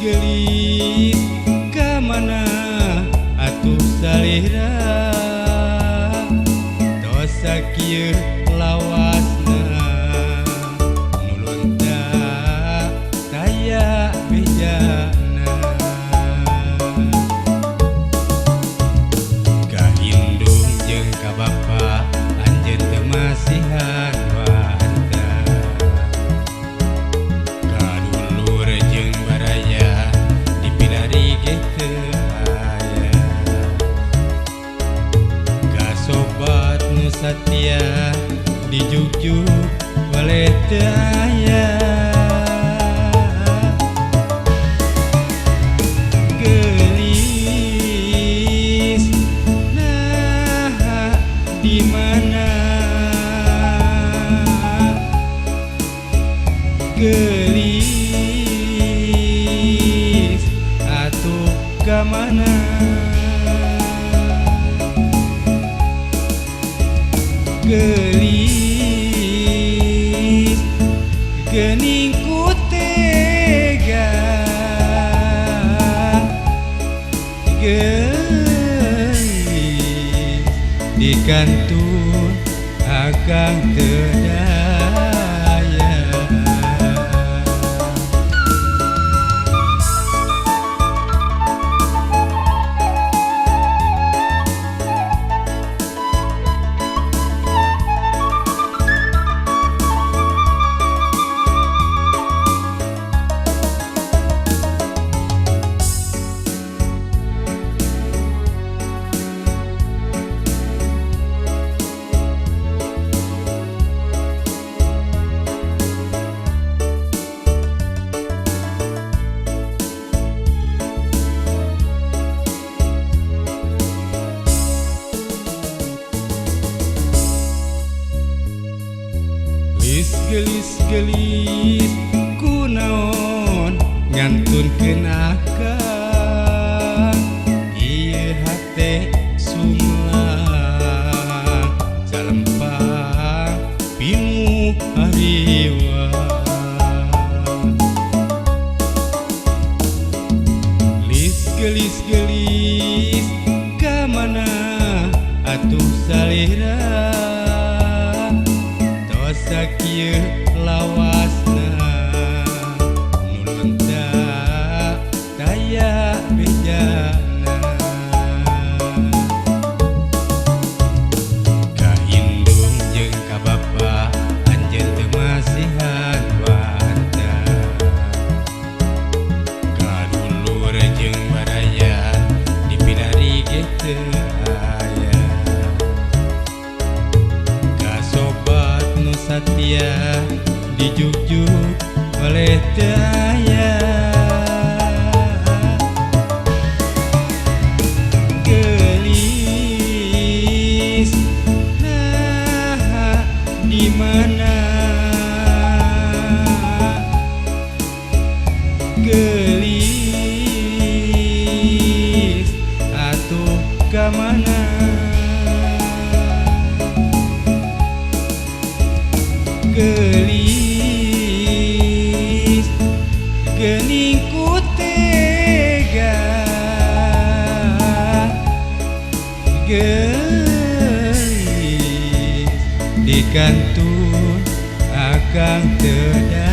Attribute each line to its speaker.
Speaker 1: Geulis-geulis ka mana atuh salira, tos sakieu lawasna nu lunta taya bejana. Ka indung jeung ka bapa anjeun teu masihan wanta, ka dulur jeung baraya dipilari ge teu aya, ka sobat nu satia dijugjug waleh teu aya. Geulis naha di mana, geulis atuh ka mana, geulis geuning ku tega, geulis dikantun akang teu daya. Gelis gelis gelis kunaon ngantunkeun akang, ieu hate sumlang calempang pinuh hariwang. Gelis gelis gelis ka mana atuh salira, tos sakieu lawasna nu lunta taya bejana. Ka indung jeung ka bapa anjeun teu masihan wanta, ka dulur jeung baraya dipilari ge teu aya, ka sobat nu satia dijugjug oleh teu aya. Geulis naha di mana, geulis atuh ka mana, geulis geuning ku tega, geulis dikantun akang teu daya.